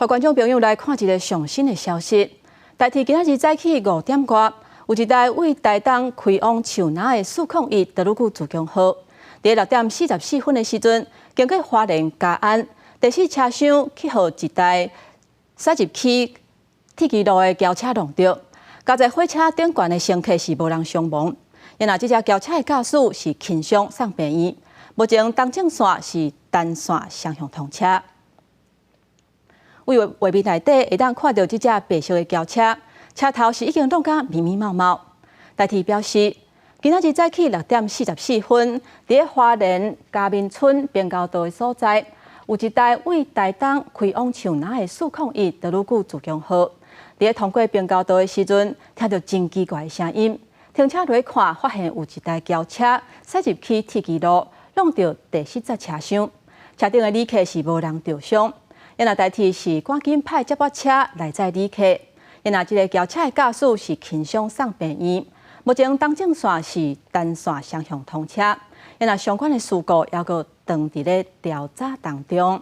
予觀眾朋友來看一个上新的消息。台鐵今仔日早起5點外，有一台對台東開往樹林的401德魯固自強號，佇6點44分的時陣，經過花蓮嘉安第四車廂去予一台駛入去鐵岐路的轎車挵著，佳哉火車頂懸的乘客是無人傷亡。然後這隻轎車的駕駛是輕傷送病院，目前東正線是單線雙向通車。對畫面內底會當看著這隻白色的轎車，車頭是已經挵甲密密麻麻。台鐵表示，今仔日早起6點44分，佇花蓮嘉明村平交道的所在，有一台對台東開往樹林的401德魯固自強號，佇通過平交道的時陣，聽著真奇怪的聲音。停車來看，發現有一台轎車駛入去鐵岐路，挵著第四節車廂，車頂的旅客是無人著傷。因為台鐵是趕緊派接駁車來載旅客，因為這个轎車的駕駛是輕傷送病院。目前東正線是單線雙向通車，因為相關的事故猶閣當佇咧調查當中。